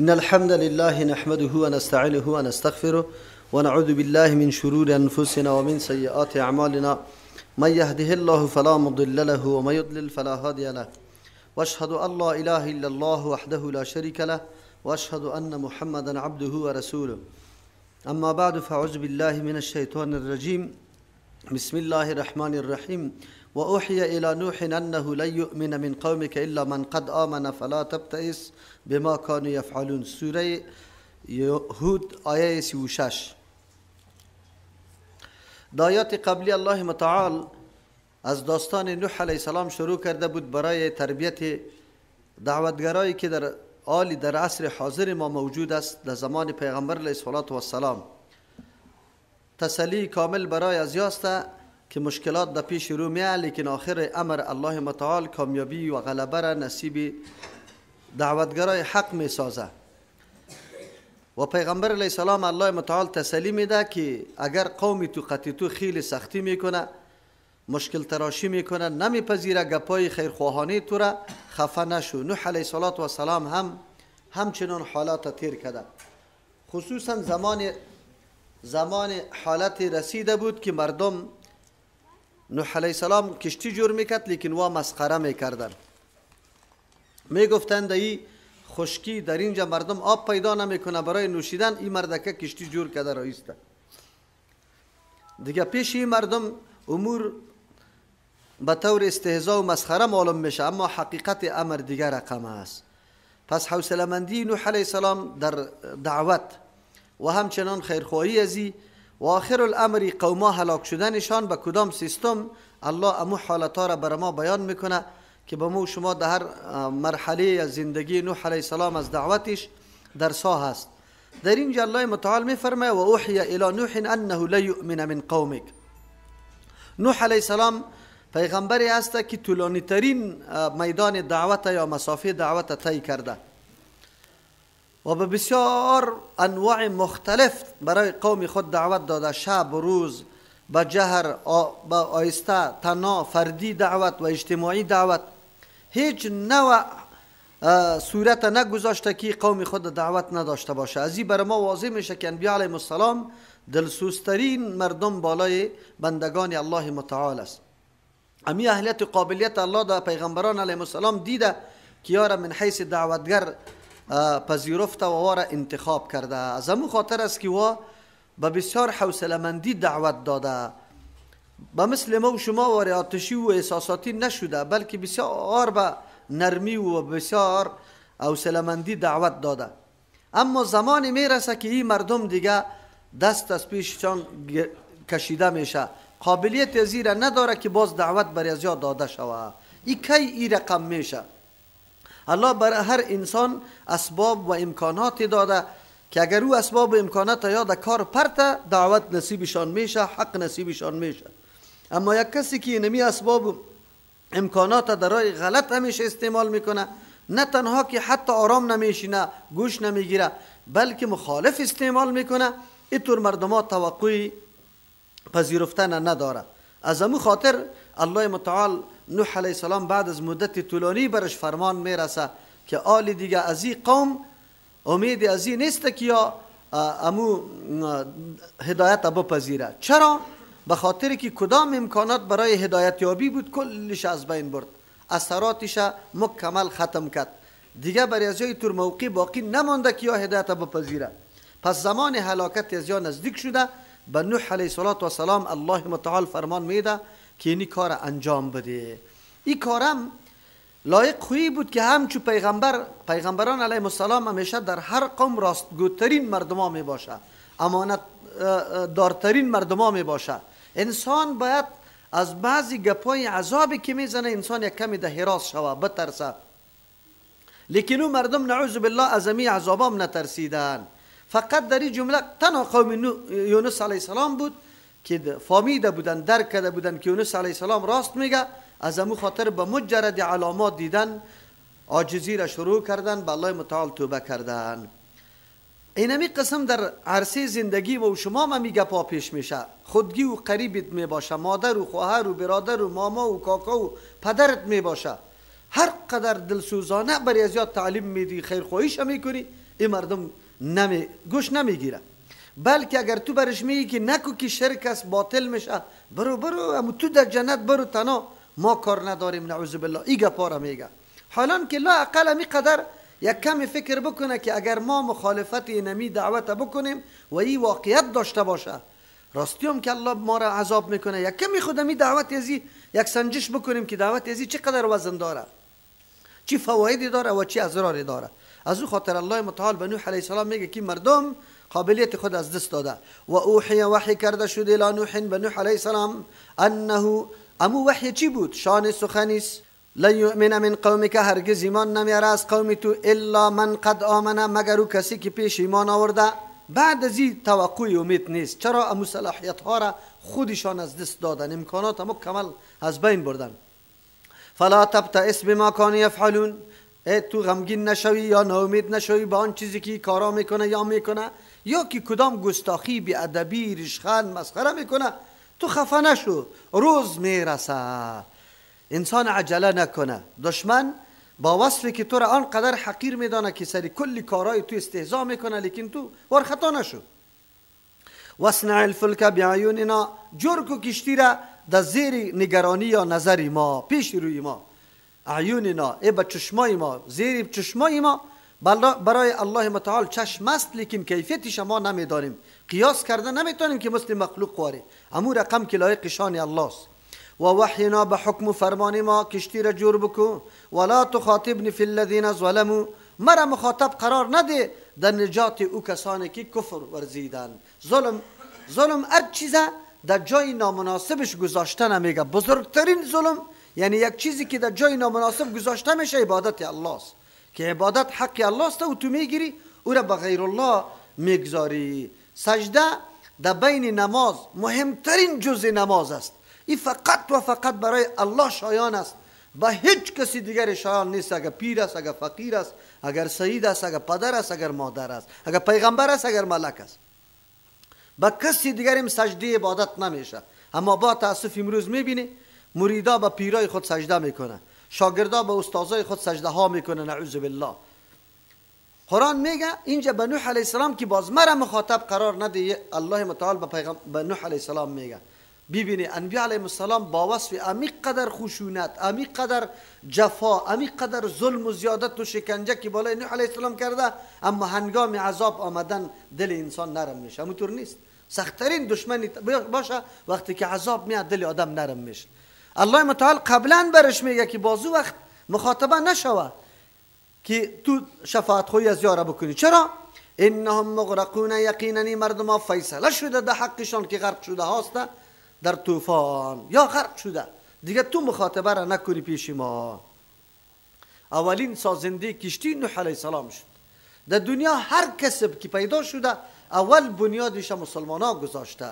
إن الحمد لله نحمده ونستعينه ونستغفره ونعوذ بالله من شرور أنفسنا ومن سيئات أعمالنا، من يهده الله فلا مضل له ومن يضلل فلا هادي له، واشهد أن لا إله إلا الله وحده لا شريك له، واشهد أن محمدا عبده ورسوله. أما بعد، فأعوذ بالله من الشيطان الرجيم. بسم الله الرحمن الرحيم. وأوحي إلى نوح أنه لن يؤمن من قومك إلا من قد آمن فلا تبتئس بما كانوا يفعلون. سوره هود آیه 36. در آیات قبلی الله متعال از داستان نوح علیه السلام شروع کرده بود برای تربیت دعوتگرایی که در آلی در عصر حاضر ما موجود است، در زمان پیغمبر علیه السلام. تسلی کامل برای از یاست که مشکلات در پیش رو میه، لیکن آخر امر الله متعال کامیابی و غلبه را نصیب دعوتگرای حق می سازه. و پیغمبر علیه السلام الله متعال تسلی میده که اگر قومی تو قطی تو خیلی سختی میکنه، مشکل تراشی میکنه، نمیپذیره گپای خیرخواهانه تو را، خفه نشو. نوح علیه السلام هم همچنان حالات تیر کرده، خصوصا زمان حالت رسیده بود که مردم نوح علیه السلام کشتی جور میکرد، لیکن وا مسخره میکردن، میگفتند ای خشکی در اینجا مردم آب پیدا نمیکنه برای نوشیدن، این مردکه کشتی جور کرده رایسته. دیگه پیش این مردم امور به طور استهزا و مسخره معلوم میشه، اما حقیقت امر دیگر رقم است. پس حوصله‌مندی نوح علیه السلام در دعوت و همچنان خیرخواهی ازی و آخر الامر قوما هلاک شدنشان به کدام سیستم، الله امو حالتها را بر ما بیان میکنه که به ما شما در هر مرحله از زندگی نوح علیه السلام از دعوتش درسا هست. در اینجا الله متعال میفرماید و اوحی الی نوح انه لا یؤمن من قومک. نوح علیه السلام پیغمبری است که طولانی ترین میدان دعوت یا مسافه دعوت طی کرده و به بسیار انواع مختلف برای قوم خود دعوت داده، شب و روز، به جهر، به آیسته، تنها، فردی دعوت و اجتماعی دعوت. هیچ نوع صورت نگذاشته که قوم خود دعوت نداشته باشه. از این برای ما واضح میشه که انبیاء علیهم السلام دلسوزترین مردم بالای بندگان الله متعال است. امی اهلیت و قابلیت الله در پیغمبران علیهم السلام دیده که یارا من حیث دعوتگر پذیرفته و وارا انتخاب کرده. از امو خاطر است که وا به بسیار حوصله‌مندی دعوت داده، به مثل ما و شما واری آتشی و احساساتی نشده، بلکه بسیار به نرمی و بسیار حوصله‌مندی دعوت داده. اما زمانی میرسه که این مردم دیگه دست از پیششان کشیده میشه، قابلیت ازی را نداره که باز دعوت بر ازیا داده شوه. ای کی ای رقم میشه؟ الله برای هر انسان اسباب و امکانات داده که اگر او اسباب و امکانات یاد کار پرته، دعوت نصیبشان میشه، حق نصیبشان میشه. اما یک کسی که اینمی اسباب و امکانات در راه غلط همیشه استعمال میکنه، نه تنها که حتی آرام نمیشینه، گوش نمیگیره، بلکه مخالف استعمال میکنه، اینطور مردمات توقعی پذیرفتن نداره. از امو خاطر الله متعال نوح علیه السلام بعد از مدت طولانی برش فرمان میرسه که آل دیگه از این قوم امید از این نیست که یا امو هدایت بپذیره. چرا؟ به خاطر که کدام امکانات برای هدایت یابی بود کلش از بین برد، اثراتش مکمل ختم کرد، دیگه برای از جای تور موقع باقی نمانده که یا هدایت بپذیره. پس زمان هلاکت از یا نزدیک شده، به نوح علیه السلام الله متعال فرمان میده که اینی کار انجام بده. این کارم لایق خویی بود که همچو پیغمبران علیه السلام همیشه در هر قوم راستگوترین مردما می باشه، امانت دارترین مردما می باشه. انسان باید از بعضی گپای عذابی که میزنه انسان یک کمی ده هراس شوه، بترسه. لیکن او مردم نعوذ بالله از امی عذابام نترسیدن. فقط در این جمله تنها قوم یونس علیه السلام بود که فامیده بودن، درک کرده بودن که یونس علیه السلام راست میگه. از امو خاطر به مجرد علامات دیدن عاجزی را شروع کردن، به الله متعال توبه کردن. اینمی قسم در عرصه زندگی و شما ما می گپا پیش میشه، خودگی و قریبت می باشه، مادر و خواهر و برادر و ماما و کاکا و پدرت می باشه. هر قدر دلسوزانه برای از یاد تعلیم میدی، خیرخواهیش میکنی، این مردم گوش نمیگیره. بلکه اگر تو برش میگی که نکو که شرک است باطل میشه، برو برو اما تو در جنت برو تنها، ما کار نداریم، نعوذ بالله، ای گپا را میگه. حالان که لا اقل امی قدر یک کمی فکر بکنه که اگر ما مخالفت اینمی دعوت بکنیم و این واقعیت داشته باشه، راستی هم که الله ما را عذاب میکنه، یک کمی خود امی دعوت ازی یک سنجش بکنیم که دعوت ازی چقدر وزن داره، چی فوایدی داره و چی اضراری داره. از او خاطر الله متعال به نوح علیه السلام میگه که مردم قابلیت خود از دست داده. و اوحی وحی کرده شد الی نوح به نوح علیه السلام انه، امو وحی چی بود؟ شان سخنیست، لن یؤمن من قومک، هرگز ایمان نمیاره از قوم تو، الا من قد آمن، مگر او کسی که پیش ایمان آورده. بعد از این توقع امید نیست. چرا؟ امو صلاحیت ها را خودشان از دست دادن، امکانات مکمل از بین بردن. فلا تبتئس بما كانوا یفعلون، ای تو غمگین نشوی یا ناامید نشوی با آن چیزی که کارا میکنه یا میکنه، یا که کدام گستاخی، بی ادبی، ریشخند، مسخره میکنه، تو خفه نشو، روز میرسه. انسان عجله نکنه. دشمن با وصفی که تو را آنقدر حقیر میدانه که سری کل کارای تو استهزا میکنه، لیکن تو وار خطا نشو. واصنع الفلک بعیوننا، جور کو کشتی را در زیر نگرانی یا نظر ما، پیش روی ما، اعیوننا، ای به چشمای ما، زیر چشمای ما. برای الله متعال چشم است، لیکن کیفیتش ما نمیدانیم، قیاس کرده نمیتونیم که مثل مخلوق واری، امو رقم که لایق شان الله است. و وحینا، به حکم فرمان ما کشتی را جور بکو. ولا تخاطبنی فی الذین ظلموا، مرا مخاطب قرار نده در نجات او کسانی که کفر ورزیدن. ظلم هر چیزه در جای نامناسبش گذاشته نمیگه. بزرگترین ظلم یعنی یک چیزی که در جای نامناسب گذاشته میشه عبادت الله است، که عبادت حق الله است و تو میگیری او را به غیر الله میگذاری. سجده در بین نماز مهمترین جزء نماز است. این فقط و فقط برای الله شایان است، به هیچ کسی دیگر شایان نیست. اگر پیر است، اگر فقیر است، اگر سید است، اگر پدر است، اگر مادر است، اگر پیغمبر است، اگر ملک است، به کسی دیگریم سجده عبادت نمیشه. اما با تاسف امروز میبینی مریدا به پیرای خود سجده میکنه، شاگردا به استادای خود سجده ها میکنه، نعوذ بالله. قرآن میگه اینجا به نوح علیه السلام که باز مرا مخاطب قرار نده، الله متعال به پیغمبر به نوح علیه السلام میگه. ببینی انبیاء علیهم السلام با وصف امی قدر خشونت، امی قدر جفا، امی قدر ظلم و زیادت و شکنجه که بالای نوح علیه السلام کرده، اما هنگام عذاب آمدن دل انسان نرم میشه. همونطور نیست؟ سختترین دشمنی باشه وقتی که عذاب میاد دل آدم نرم میشه. الله متعال قبلا برش میگه که بازو وقت مخاطبه نشوه که تو شفاعت خوی از یاره بکنی. چرا؟ انهم مغرقون، یقینا مردم فیصله شده در حقشان که غرق شده هاسته در طوفان یا غرق شده، دیگه تو مخاطبه را نکنی پیش ما. اولین سازنده کشتی نوح علیه السلام شد. در دنیا هر کسب که پیدا شده اول بنیادش مسلمان ها گذاشته،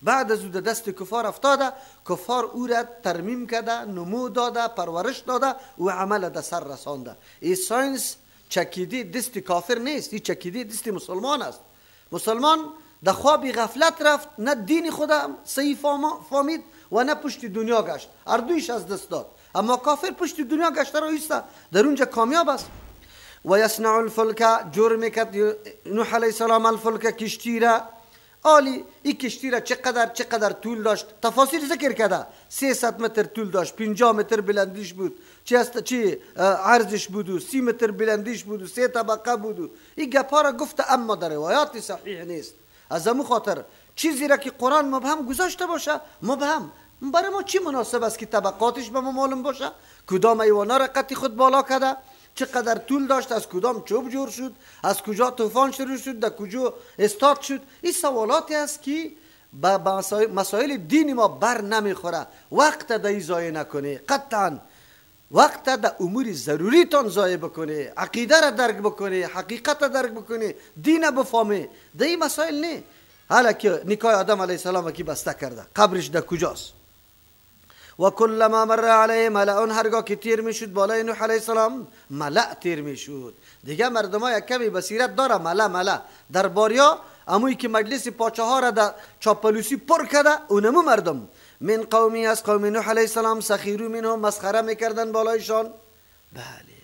بعد از او در دست کفار افتاده، کفار او را ترمیم کرده، نمو داده، پرورش داده و عمل در سر رسانده. این science چکیده دست کافر نیست، این چکیده دست مسلمان است. مسلمان در خواب غفلت رفت، نه دین خود صحیح فهمید و نه پشت دنیا گشت، اردویش از دست داد. اما کافر پشت دنیا گشته را ایسته، در اونجا کامیاب است. و یصنع الفلک، جور میکرد نوح علیه السلام الفلک کشتی را. آلی این کشتی را چقدر طول داشت تفاصیل ذکر کرده. 300 متر طول داشت، 50 متر بلندیش بود، چی عرضش بود و 30 متر بلندیش بود و 3 طبقه بود و این گپا را گفته، اما در روایات صحیح نیست. از امو خاطر چیزی را که قرآن مبهم گذاشته باشه مبهم، برای ما چی مناسب است که طبقاتش به ما معلوم باشه، کدام ایوانا را قطی خود بالا کرده، چقدر طول داشت، از کدام چوب جور شد، از کجا طوفان شروع شد، در کجا استاد شد. این سوالاتی است که با مسائل دین ما بر نمیخوره. وقت در این ضایع نکنه، قطعا وقت در امور ضروری تان ضایع بکنه، عقیده را درک بکنه، حقیقت را درک بکنه، دین بفهمه، در این مسائل نه. حالا که نکاح آدم علیه السلام کی بسته کرده، قبرش در کجاست؟ و کلما مر علیه ملأ، هرگاه که تیر میشد بالای نوح علیه السلام ملأ تیر میشد. دیگه مردم ها یک کمی بصیرت داره، ملأ ملأ درباریا اموی که مجلس پاچه ها را در چاپلوسی پر کرده، اونمو مردم من قومی از قوم نوح علیه السلام سخیرو منهم، مسخره میکردن بالایشان. بله،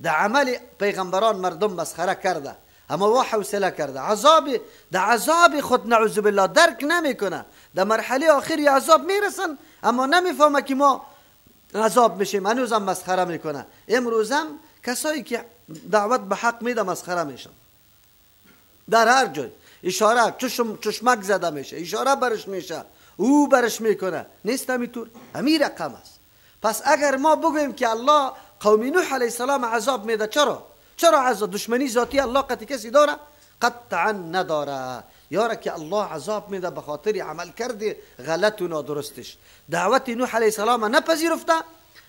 در عمل پیغمبران مردم مسخره کرده، اما وا حوصله کرده. عذاب در عذاب خود نعوذ بالله درک نمیکنه. در مرحله آخری عذاب میرسن اما نمیفهمه که ما عذاب میشیم، هنوزم مسخره میکنه. امروزم کسایی که دعوت به حق میده مسخره میشن. در هر جای اشاره چشمک زده میشه، اشاره برش میشه، او برش میکنه. نیست همینطور، همین رقم است. پس اگر ما بگوییم که الله قوم نوح علیه السلام عذاب میده، چرا؟ چرا عذاب؟ دشمنی ذاتی الله قطعی کسی داره؟ قطعا نداره. یاره که الله عذاب میده به خاطر عمل کرده غلط و نادرستش. دعوت نوح علیه السلام نپذیرفته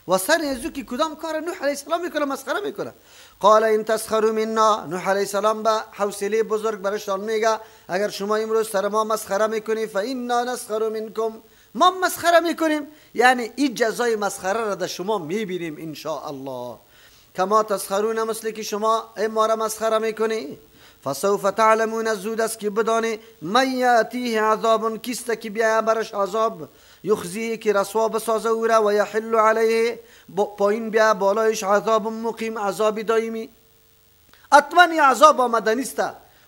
و سر ازو که کدام کار نوح علیه السلام میکنه مسخره میکنه. قال ان تسخروا منا، نوح علیه السلام به حوصله بزرگ برشان میگه اگر شما امروز سر ما مسخره میکنی فانا نسخر منکم، ما مسخره میکنیم، یعنی این جزای مسخره را در شما میبینیم ان شاء الله. کما تسخرون، مثل که شما ما را مسخره میکنی. فسوف تعلمون، زود است که بدانی من یاتیه عذاب، کیست که بیاید برش عذاب، یخزیه که رسوا بسازه او را، و یحل علیه، پایین بیا بالایش عذاب مقیم، عذاب دائمی. حتما این عذاب آمده نیست.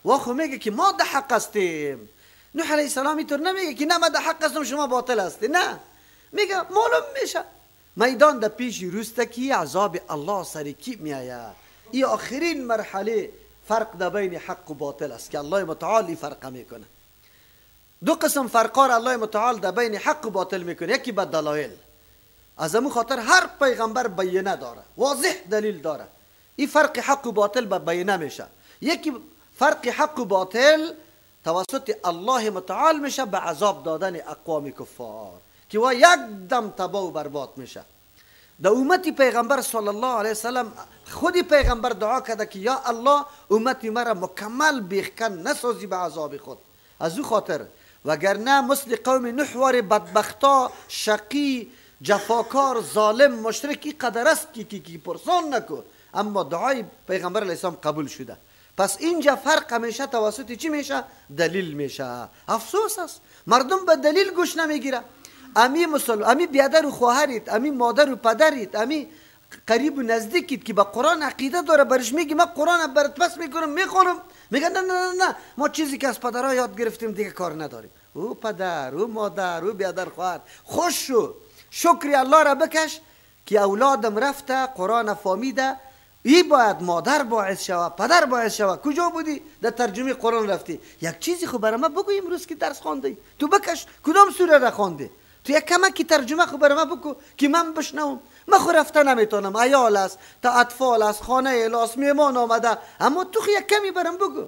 و خو میگه که ما ده حق هستیم. نوح علیه السلام اینطور نمیگه که نه ما ده حق هستم شما باطل هستی، نه، میگه معلوم میشه میدان در پیش روسته که عذاب الله سر کی میآید. این آخرین مرحله فرق در بین حق و باطل است که الله متعال فرق میکنه. دو قسم فرقا را الله متعال در بین حق و باطل میکنه. یکی به دلایل، از امو خاطر هر پیغمبر بینه داره، واضح دلیل داره. این فرق حق و باطل به بینه میشه. یکی فرق حق و باطل توسط الله متعال میشه به عذاب دادن اقوام کفار که وا یک دم تباه و برباد میشه. در امت پیغمبر صلی الله علیه وسلم خود پیغمبر دعا کرده که یا الله امت مرا مکمل بیخکن نسازی به عذاب خود. از او خاطر وگرنه مثل قوم نوح وار بدبختا، شقی، جفاکار، ظالم، مشرکی قدر است که کی پرسان نکو، اما دعای پیغمبر علیه السلام قبول شده. پس اینجا فرق همیشه توسط چی میشه؟ دلیل میشه. افسوس است مردم به دلیل گوش نمیگیره. امی مسلم، امی بیادر و خواهریت، امی مادر و پدریت، امی قریب و نزدیکیت که به قرآن عقیده داره، برش میگی من قرآن برات پس میکنم میخونم، میگه نه نه نه نه، ما چیزی که از پدرها یاد گرفتیم دیگه کار نداریم. او پدر، او مادر، او بیادر خواهر، خوش شو، شکری الله را بکش که اولادم رفته قرآن فهمیده. ای باید مادر باعث شوه، پدر باعث شوه. کجا بودی؟ در ترجمه قرآن رفتی. یک چیزی خو برای ما بگو امروز که درس خواندی، تو بکش کدام سوره را خواندی، تو یک کمکی ترجمه خو برای ما بگو که من بشنوم. من خو رفته نمیتونم، عیال است، تا اطفال است، خانه الاس، میمان آمده، اما تو خو یک کمی برام بگو.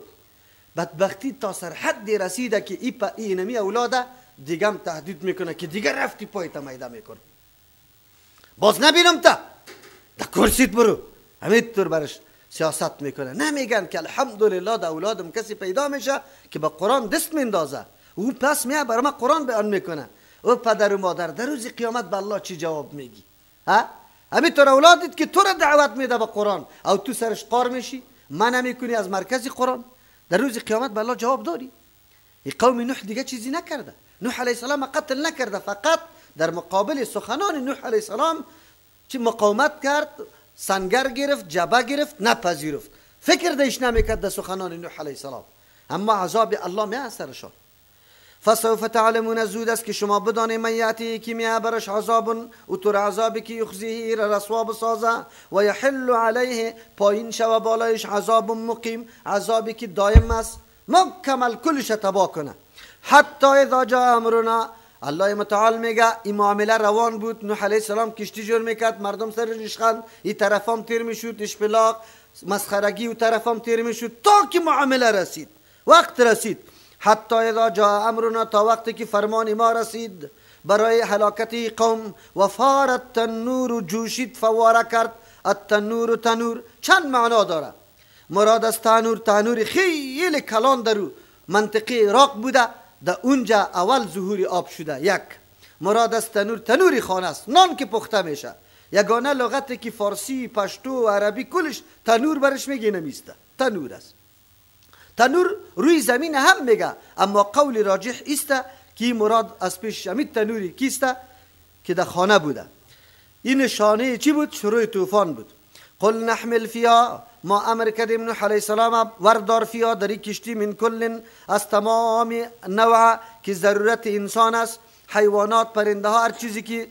بدبختی تا سر حدی رسیده که ای پا اینمی اولاده دیگم تهدید میکنه که دیگه رفتی پایت میده میکنه، باز نبینم تا در کرسیت برو. همینطور برش سیاست میکنه. نمیگن که الحمدلله در اولادم کسی پیدا میشه که به قرآن دست میندازه، او پس میاد برای ما قرآن بیان میکنه. او پدر و مادر در روز قیامت به الله چی جواب میگی؟ ها؟ همینطور اولادت که تو را دعوت میده به قرآن او تو سرش قار میشی، من نمیکنی از مرکز قرآن، در روز قیامت به الله جواب داری. این قوم نوح دیگه چیزی نکرده. نوح علیه السلام قتل نکرده، فقط در مقابل سخنان نوح علیه السلام چی مقاومت کرد، سنگر گرفت، جبه گرفت، نپذیرفت، فکر دیش نمیکرد در سخنان نوح علیه السلام، اما عذاب الله می سرشان. فسوف تعلمون، زود است که شما بدانید من یاتی که می برش عذاب، و تر عذابی که یخزیه را رسوا بسازه، و یحل علیه، پایین شوه بالایش عذاب مقیم، عذابی که دایم است، مکمل کلش تباه کنه. حتی اذا جاء امرنا، الله متعال میگه این معامله روان بود، نوح علیه السلام کشتی جور میکرد، مردم سر ریشخند، این طرفام تیر میشد، اشپلاق مسخرگی و طرفام تیر میشد، تا که معامله رسید، وقت رسید. حتی اذا جاء امرنا، تا وقتی که فرمان ما رسید برای هلاکت قوم، و فار التنور، جوشید، فواره کرد. التنور تنور چند معنا داره. مراد از تنور، تنور خیلی کلان در منطقه عراق بوده، در اونجا اول ظهور آب شده. یک مراد از تنور، تنوری خانه است، نان که پخته میشه. یگانه لغتی که فارسی، پشتو، عربی کلش تنور برش میگه نمیسته، تنور است. تنور روی زمین هم میگه، اما قول راجح است که مراد از پیش همین تنوری کیسته که در خانه بوده. این نشانه چی بود؟ شروع طوفان بود. قل نحمل فیها، ما امر کردیم نوح علیه السلام وردار فیها در کشتی من کل، از تمام نوع که ضرورت انسان است، حیوانات، پرنده ها، هر چیزی که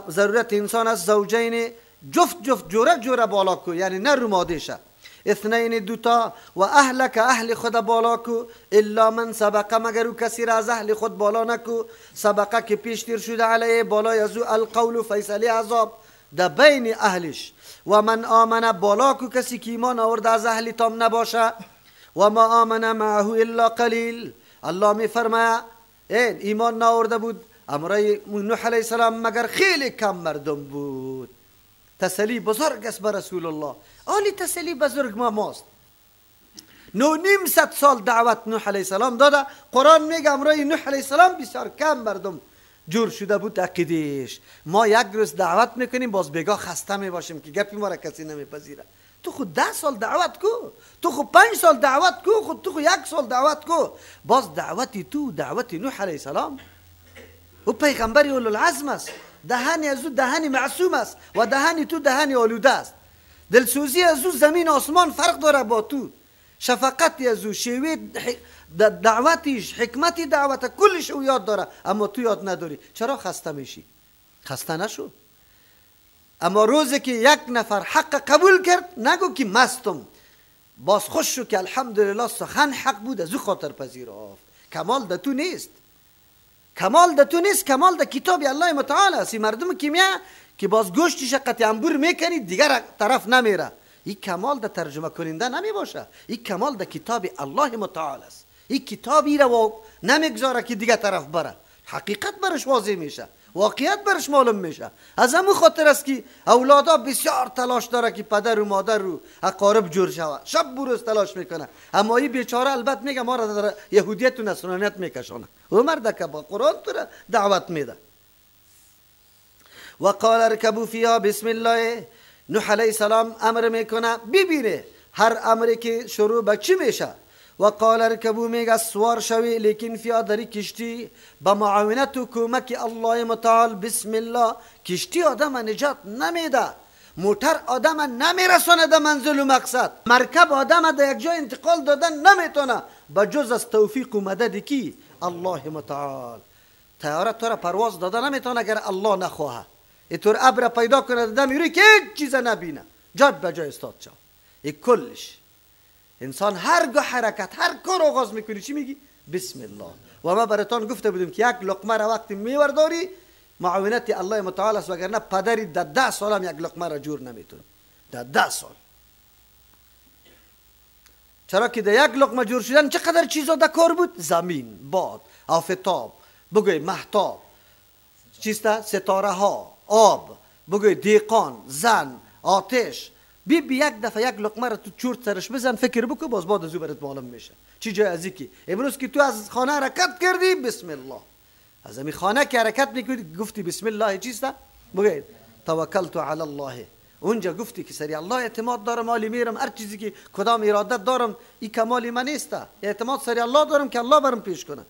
ضرورت انسان است، زوجین جفت جفت جوره جوره بالا کو، یعنی نر و ماده شه. اثنین دوتا، و اهلک اهل خود بالا کو، الا من سبق مگر او کسی را از اهل خود بالا نکو، سبقه که پیشتر شده علیه بالای از او القول فیصله عذاب در بین اهلش. و من آمن بالا کو کسی که ایمان آورده از اهل تام نباشه. و ما آمن معه الا قلیل، الله می فرماید ایمان نآورده بود امرای نوح علیه السلام مگر خیلی کم مردم بود. تسلی بزرگ است بر رسول الله، آلی تسلی بزرگ ما ماست. 950 سال دعوت نوح علیه السلام داده، قرآن میگه امرای نوح علیه السلام بسیار کم مردم جور شده بود عقیدهش. ما یک روز دعوت میکنیم باز بگاه خسته میباشیم که گپی ما را کسی نمیپذیره. تو خود 10 سال دعوت کو، تو خود 5 سال دعوت کو، خود تو خود 1 سال دعوت کو، باز دعوتی تو دعوت نوح علیه السلام او پیغمبر اولوالعزم است، دهانی از او دهانی معصوم است و دهانی تو دهانی آلوده است. دلسوزی از او زمین آسمان فرق داره با تو، شفقت از او، شیوه دعوتش، حکمت دعوت، کلش او یاد داره، اما تو یاد نداری. چرا خسته میشی؟ خسته نشو. اما روزی که یک نفر حق قبول کرد نگو که مستم، باز خوش شو که الحمدلله سخن حق بود، از او خاطر پذیرفت. کمال در تو نیست، کمال در تو نیست، کمال در کتاب الله متعال است. این مردم کیمیا که باز گوشتش قطع انبور میکنی دیگر طرف نمیره، این کمال در ترجمه کننده نمی باشه، این کمال در کتاب الله متعال است. این کتابی را نمیگذاره که دیگر طرف بره، حقیقت برش واضح میشه، واقعیت برش معلوم میشه. از همون خاطر است که اولادا بسیار تلاش داره که پدر و مادر و اقارب جور شوه، شب و روز تلاش میکنه، اما این بیچاره البته میگه ما را در یهودیت و نصرانیت میکشانه. او مرد که با قرآن تو را دعوت میده. و قال ارکبوا فیها بسم الله، نوح علیه السلام امر میکنه، ببینه هر امری که شروع به چی میشه. و قال ارکبوا میگه سوار شوی، لیکن فیها در کشتی با معاونت و کمک الله متعال بسم الله. کشتی آدم نجات نمیده، موتر آدم نمیرسانه در منزل و مقصد، مرکب آدم در یک جای انتقال دادن نمیتونه بجز از توفیق و مدد کی؟ الله متعال. طیاره تو را پرواز داده نمیتونه اگر الله نخواهه. اینطور ابر پیدا کنه دم میره که هیچ چیز نبینه، جای به جای استاد شو. این کلش انسان هرگاه حرکت هر کار آغاز میکنی چی میگی؟ بسم الله. و ما براتان گفته بودیم که یک لقمه را وقتی میورداری معاونت الله متعال است، وگرنه پدری در 10 سال هم یک لقمه را جور نمیتونه، در 10 سال. چرا که در یک لقمه جور شدن چقدر چیزا در کار بود؟ زمین، باد، آفتاب، بگوی مهتاب، چیسته؟ ستاره ها، آب، بگوی دیقان، زن، آتش. بی بی یک دفعه یک لقمه را تو چورت سرش بزن، فکر بکن، باز بعد از او برات معلوم میشه چی جای ازی که امروز که تو از خانه حرکت کردی بسم الله، از امی خانه که حرکت میکنی گفتی بسم الله چیسته؟ بگوی توکلت علی الله. اونجا گفتی که سری الله اعتماد دارم، مالی میرم، هر چیزی که کدام ارادت دارم این کمال من نیست، اعتماد سری الله دارم که الله برم پیش کنه.